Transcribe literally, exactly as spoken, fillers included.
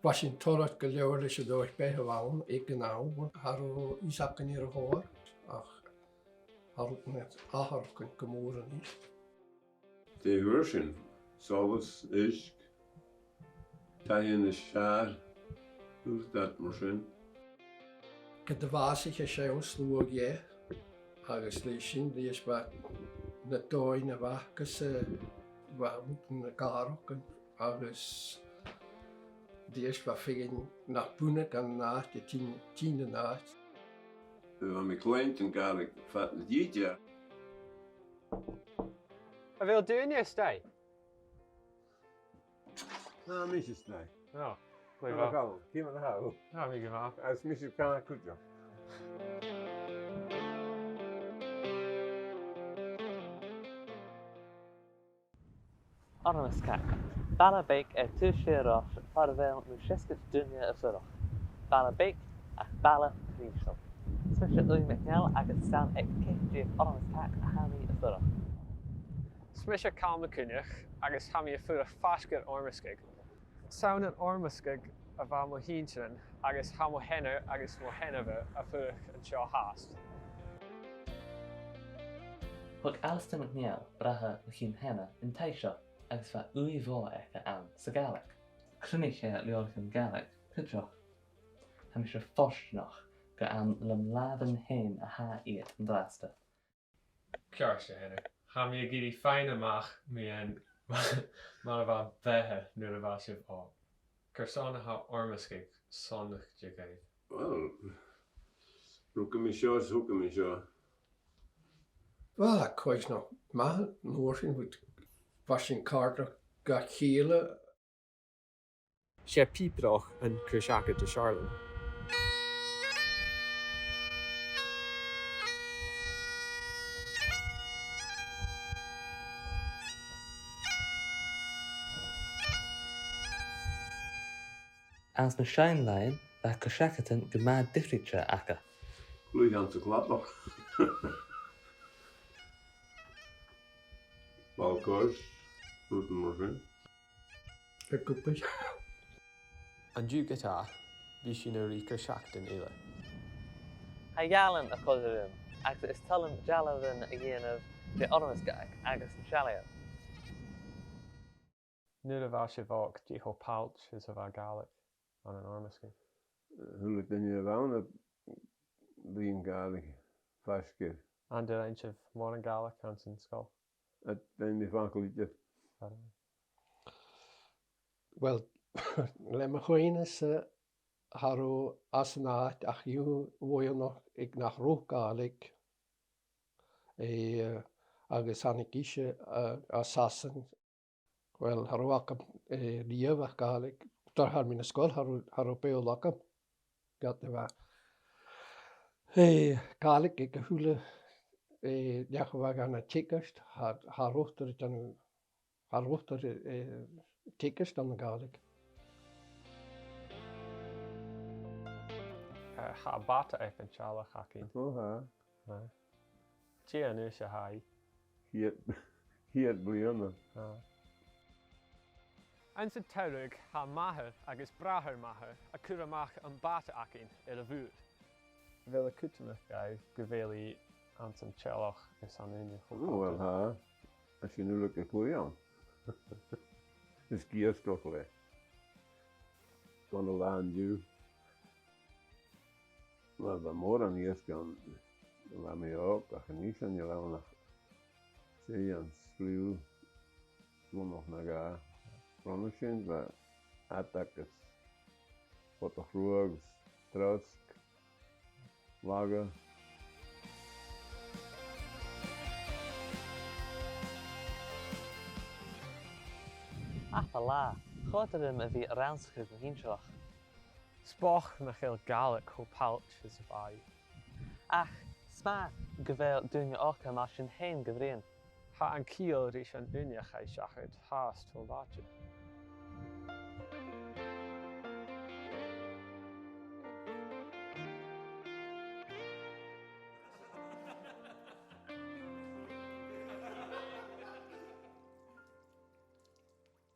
Bha sinn toilichte gu leòr leis an dòigh-beatha a bh' ann aig an àm, cha robh fhios againn air a' chòrr, ach cha robh na h-atharrachaidhean gu mòr a-nis. Dè fhuair sinn? Solas, uisge, taighean is feur, uchtad mar sin. Ged a bhàsaich e seann sluagh dheth, agus leis sin, dheas bha na dòighean a bh' aca-san, bha na gàrraidhean, agus dheas bha feadhainn nach b' iongnadh an àite, tighinn, tighinn an àite. Bha mi a' cluinntinn Gàidhlig fad na tìde. A bheil daoine a-staigh? Tha mise a-staigh. No. Glè mhath. Ciamar a tha thu? Tha mi gu math. Is mise Conor cuideachd. Ormasgag. Baile beag air taobh siar Rois far a bheil mu seasgad duine a' fuireach. Baile beag, ach baile prìseil. Is mise Iain MacNeil agus 's ann aig ceithir deug Ormasgag a tha mi a' fuireach. Is mise Calum MacCoinnich agus tha mi a' fuireach faisg air Ormasgag. 'S ann an Ormasgag a bha mo shinnsearan agus tha mo sheanair agus mo sheanmhair a' fuireach an seo fhathast. Thug Alasdair MacNeil, bràthair mo chinn-sheanair, an taigh seo agus bha ùidh mhòr aige ann sa Ghàidhlig. Chruinnich e leabhraichean Gàidhlig cuideachd. Tha mise fortanach gur ann lem làmhan fhèin a tha iad an-dràsta. Ceart, a sheanair. Tha mi ag iarraidh faighinn a-mach mu dheidhinn mar a bha am beatha nuair a bha sibh òg. Carson a tha Ormasgag sònraichte dhuibh? Uill, rugadh mi seo is thogadh mi seo. Uill, tha cuimhne agam math an uair sin, bha sinn càirdeach dha chèile. 'S e pìobaireachd an cur-seachad as fheàrr leam. Anns na seann làithean, bha cur-seachadan gu math diofraichte aca. Cluich anns a' chlapach. Ball-coise, rudan mar sin. Ag obair. An-diugh ge-tà, bidh sinn a' ruith cur-seachadan eile. Tha dealbhan a' còrdadh rium, agus is toil leam dealbhan a dhèanamh de Ormasgag agus na seallaidhean. Nuair a bha sibh òg, dè cho pailt 's a bha Gàidhlig ann an Ormasgag? A h-uile duine a bh' ann a bha a' bruidhinn Gàidhlig faisg air. An do rinn sibh mòran Gàidhlig anns an sgoil? Cha do rinn mi facal idir. Uill, le mo chuimhne-sa, cha robh anns an àite ach aon bhoireannach aig nach robh Gàidhlig, eh, agus thàinig ise, eh, à Sasainn. Uill, cha robh agam, eh, riamh ach Gàidhlig. Nuair a thàinig mi na sgoil, cha robh, cha robh Beurla agam. Ged a bha, eh, Gàidhlig aig a h-uile, eh, neach a bha gan teagasg, cha, cha robh iad a' dèanamh, cha robh iad, eh, teagasg ann an Gàidhlig. Eh, tha bàta aig an teaghlach againn. Ò, tha. Tha. Dè an aois a tha i? Ceud, ceud bliadhna. Ah. Anns an t-samhradh, tha m' athair agus bràthair m' athar a' cur a-mach am bàta againn air a' mhuir. A bheil e cudromach dhuibh gu bheil i anns an teaghlach is an ùine cho fada? Ò, uill, tha. Tha sinn uile gu cluich ann. Is gu h-iasgach leis. Bhon an là an-diugh. Uill, bha mòran iasg ann nuair a bha mi òg, ach a-nis chan eil ann ach sìon, sliabh, sliabh no dhà. Bhon a sin bha adag is bota chruaidh is trosg, laga. Abair latha, chòrd e rium a bhith a' rannsachadh mo shinnsearachd. 'S bochd nach eil Gàidhlig cho pailt 's a bha i. Ach 's math gu bheil daoine òga mar sinn fhèin ga bruidhinn. Tha an ciall ris an ùine a chaidh seachad fhathast cho làidir.